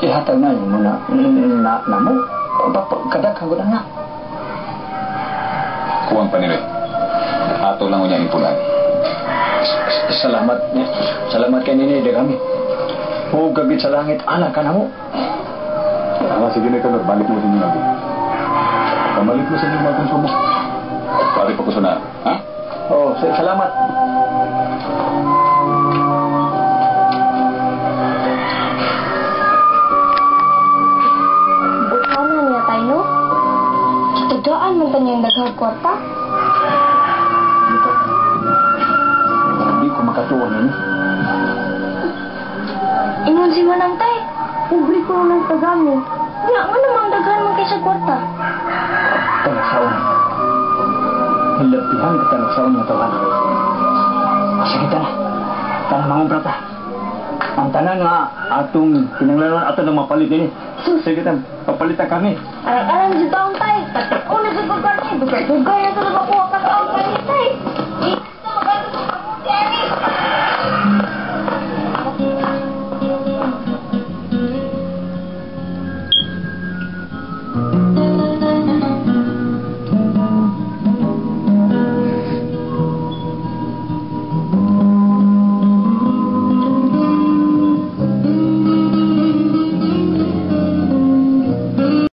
Ihatag na yun mo na, na, na mo. Kadaghan ko na nga. Kuwang pa nila. Ato lang unya ipunan. Salamat. Salamat kay nini kami. O gagit sa langit, alang ka na mo. Ah, sige na, Kanor. Balik mo sa inyo natin. Pamalit mo sa inyo mga konsumo. Pare pa ko sa na. Ha? Oh, salamat. Bukana niya tayo, no? Tagaan man ta niyang daghang kwarta. Dito. Hindi ko makatuwa nini. Ingon si Manang tay, pobre ko nang tagami. Nya, nga namang daghan man kay sa kwarta. Talagsaon. Hilabihan ka talagsaon nga tawanan. Sige ta na. Tana mangumpra ta. Ang tanan nga atong kinanglanon ato nang mapalit ini. Sige ta, papalitan kami. Arang-arang si taong tay, tatakon na sa pagkarni. Dugay-dugay na sa makuha ka taong tay.